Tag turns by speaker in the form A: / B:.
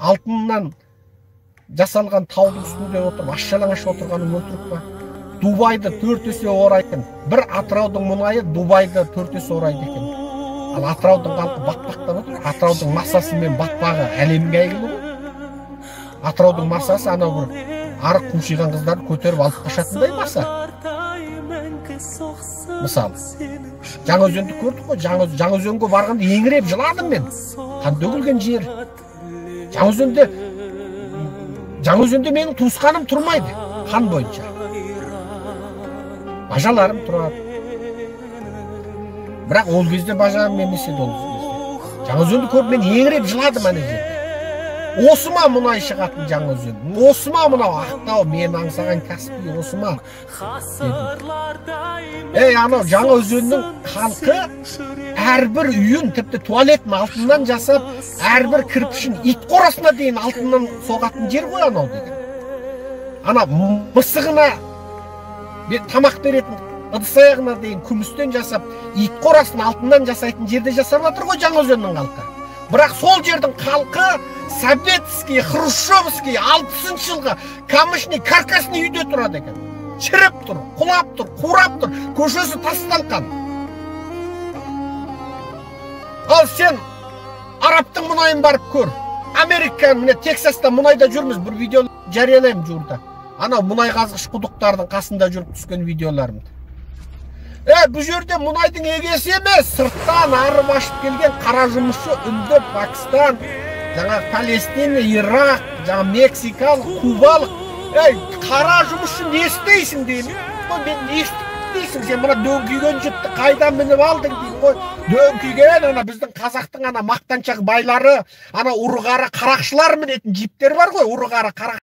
A: Алтыннан жасалған таудың үстінде отырып, аш жалаңаш отырғаның өтірік па? Дубайды 4 есе орайтын. Бір Атыраудың мұнайы Дубайды 4 есе орайды екен. Ал Атыраудың халқы батпақтап отыр. Атыраудың масасы мен батпағы әлемге әйгілі ғой. Атыраудың масасы анау бір арық қушиған қыздарды көтеріп алып қашатындай маса. Мысалы, Жаңаөзенді көрдік қой. Жаңаөзенге барғанда еңіреп жыладым мен. Қан төгілген жер. Жаңаөзенде менің туысқаным тұрмайды қан бойынша. Бажаларым тұрады. Бірақ ол кезде бажам емес еді ол кезде. Жаңаөзенді көріп мен еңіреп жыладым ана жерде. Осы ма мұнай шығатын Жаңаөзен? Осы ма мынау Ақтау, мен аңсаған Каспий, осы ма? Ей, анау Жаңаөзеннің халқы әрбір үйін, тіпті туалетін алтыннан жасап, әрбір кірпішін ит қорасына дейін алтыннан соғатын жер ғой анау деген. Ана мысығына тамақ беретін ыдыс аяғына дейін күмістен жасап, ит қорасын алтыннан жасайтын жерде жасап жатыр ғой Жаңаөзеннің халқы. Бірақ сол жердің халқы советский, хрущевский, 60-шы жылғы камышный, каркасный үйде тұрады екен. Шіріп тұр, құлап тұр, қурап тұр, көшесі тасталқан. Ал сен арабтың мұнайын барып көр. Америка, міне Тексаста мұнайда жүрміз, бір видео жариялаймын жуырда. Анау мұнай қазғыш құдықтардың қасында жүріп түскен видеоларымды. Бұл жерде мұнайдың егесі емес, сырттан арып ашып келген қара жұмысшы үнді, Пакистан, жаңа Палестина, Ирак, жаңа Мексикалық, Кубалық. Қара жұмысшы не істейсің деймін. Мен не істейсің, сен мына дөңкиген жіпті қайдан мініп алдың деймін ғой. Дөңкиген ана біздің қазақтың ана мақтаншақ байлары, ана ұры-қары қарақшылар мінетін жиптер бар ғой, ұры-қары қарақшылар.